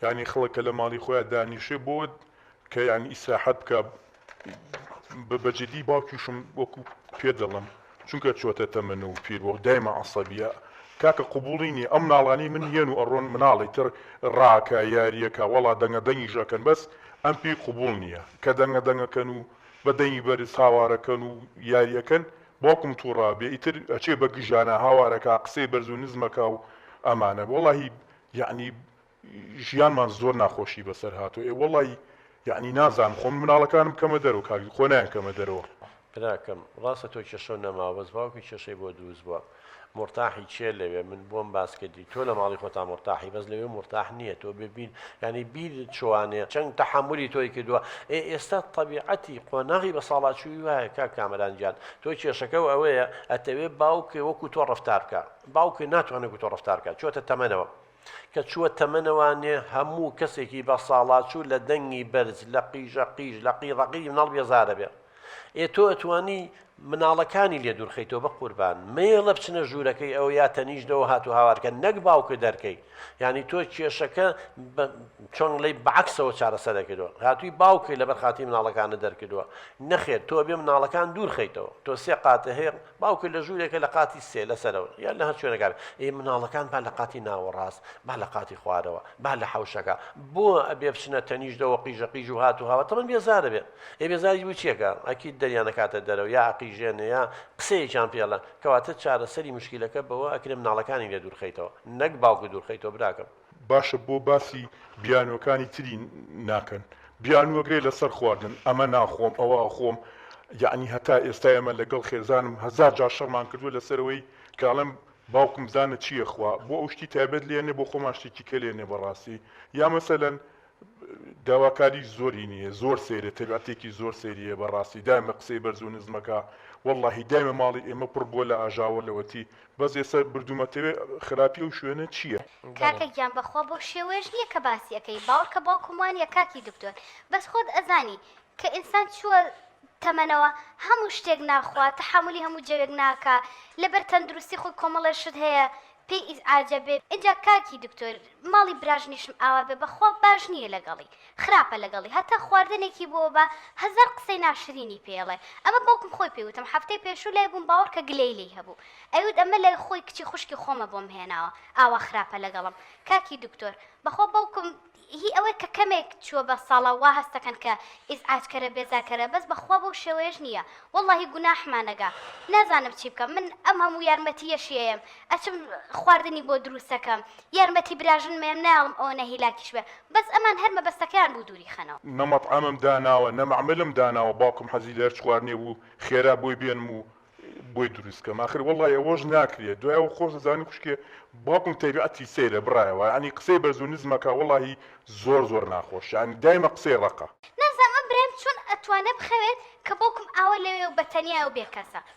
یانی خەڵک کە لە ماڵی خۆیا دانیشێ بۆ کە یانی ئیسراحەت بکا بە جدی باوکیشم وەکو پێ دەڵێم چونکە چۆتە تەمەن و پیر بووە دایمە عەسەبیە کاکە قبوڵی نیە ئەم مناڵانەی من یەن و ئەڕۆن مناڵی تر ڕاکە یاریەکە وەڵا دەنگە دەنگیش ئەکەن بەس ئەم پێی قبوڵ نیە کە دەنگە دەنگەکەن و بە دەنگی بەرز هاوارەکەن و یاریەکەن باوکم توڕە بێ ئیتر ئەچێ بە گژانا هاوارەکا قسەی بەرز و نزمەکا و ئەمانە وەڵاهی یەعنی ژیانمان زۆر ناخۆشی بەسەر هاتوە ئێ وەڵای یەعنی نازانم خۆ من مناڵەکانم بکەمە دەرەوە کاک خۆ نایان کەمە دەرەوە. براکەم ڕاستە تۆ کێشەو نەماوە بەس باوکی کێشەی بۆ دروست بوە مورتاحی کێ لەوێ من بۆم باس کردی تۆ لە ماڵی خۆتا مورتاحی بەس لەوێ مورتاح نیە تۆ بێ بیر یانی بیرت چۆانێ چەند تەحەمولی تۆی کردوە ئێ ئێستا تەبیعەتی قۆناغی بە ساڵاچووی وایە کاک کامەران گیان تۆ کێشەکەو ئەوەیە ئەتەوێ باوکێ وەکو تۆ ڕەفتار بکا باوکێ ناتوانێ وەکو تۆ ڕەفتار بکا چۆتە تەمەنەوە کە چووە تەمەنەوانێ هەموو کەسێکی بە ساڵاچوو لە دەنگی بەرز، لە قیژە قیژ، لە قیڕە قیری مناڵ بێزارە بێ. ئێ تۆ ئەتوانی مناڵەکانی لێ دوور خەیتەوە بە قوربان مەیەڵە بچنە ژوورەکەی ئەو یا تەنیشتەوە هات و هاوار کەن نەک باوکت دەرکەی یانی تۆ کێشەکە بە چۆن ڵێی بەعەکسەوە چارەسەرە کردووە هاتووی باوکت لەبەر خاتری مناڵەکانت دەرکردووە نەخێر تۆ ئەبێ مناڵەکان دوور خەیتەوە تۆ سێ قاتە هەیە باوکت لە ژوورێکە لە قاتی سێ لە سەرەوە یان لە هەر شوێنەکە بێ ئێ مناڵەکان با لە قاتی ناوەڕاست با لە قاتی خوارەوە با لە حەوشەکە بۆ ئەبێ بچنە تەنیشتەوە قیژە قیژ و هات و هاوار تەمەن بێزارە بێ ئێ بێزاریش بۆ چیەکە ئەکید دەریانەکاتە دەرەوە یا ئەقیژێنێ یا قسەیەکیان پێڵە کەواتە چارەسەری مشکیلەکە بەوە ئەکرێ مناڵەکانی لێ دوورخەیتەوە نەک باوکت دوورخەیتەوە براکەم. باشە بۆ باسی بیانوەکانی تری ناکەن بیانوەگرێ لەسەر خواردن ئەمە ناخۆم ئەوە ئەخۆم یەعنی هەتا ئێستا ئێمە لەگەڵ خێزانم هەزار جار شەڕمان کردوە لەسەرەوەی کە ئەڵێم باوکم بزانە چی ئەخوا بۆ ئەو شتی تایبەت لێنێ بۆ خۆمان شتێکی کە لێنێ بەڕاستی یا مەسەلەن داواکاری زۆری نییە زۆر سەیرە تەبیعەتێکی زۆر سەیریە بەڕاستی دایمە قسەی بەرز و نزمەکا وەڵاهی دایمە ماڵی ئێمە پڕ بووە لە ئاژاوە لەوەتی بەس ئێستا بردومەتەوێ خراپی ئەو شوێنە چییە؟ کاکە گیان بەخوا بەو شێوەیەش نیە کە باسی ئەکەی باوەڕکە باوکم وانیە کاکی دکتۆر بەس خۆت ئەزانی کە ئینسان چووە تەمەنەوە هەموو شتێک ناخوا تەحەمولی هەموو جەوێک ناکا لەبەر تەندروستی خۆی کۆمەڵێ شت هەیە پێی ئیزعاجە بێ ئینجا کاکی دکتۆر ماڵی براژنیشم ئاوا بێ بەخوا باش نیە لەگەڵی خراپە لەگەڵی هەتا خواردنێکی بۆ بە هەزار قسەی ناشرینی پێڵێ ئەمە باوکم خۆی پێی وتم هەفتەی پێشوو لای بووم باوەڕکە گلەی لێی هەبوو ئەیوت ئەمە لای خۆی کچی خوشکی خۆمە بۆم هێناوە ئاوا خراپە لەگەڵم کاکی دکتۆر بەخوا باوکم هی ئەوەی کە کەمێک چووە بە ساڵا وا هەستەکەن کە ئیزعاجکەرە بێزارکەرە بەس بەخوا بەو شێوەیەش نییە وەڵاهی گوناحمانەگا نازانم چی بکەم من ئەم هەموو یارمەتییەشی ئەیەم ئەچم خواردنی بۆ دروستەکەم یارمەتی براژنم ئەیەم نایەڵم ئەوەنە هیلاکیش بێ بەس ئەمان هەر مەبەستەکەیان بوو دووری خەنەوە. نە مەتعەمم داناوە نە مەعمەلم داناوە باوکم حەزی لە هەرچ خواردنێ بوو خێرا بۆی بێنم و بۆی دروست کەم ئاخر وەڵای ئەوەش ناکرێ دوای ئەوە خۆش دەزانی خوشکێ باوکم تەبیعەتی سەیرە بڕایەوە یانی قسەی بەرز و نزمەکا وەڵاهی زۆر زۆر ناخۆش یانی دایمە قسەی ڕەقە. نازانم ئەم برایم چۆن ئەتوانێ بخەوێت کە باوکم ئاوا لەوێ و بە تەنیایە و بێ کەسە.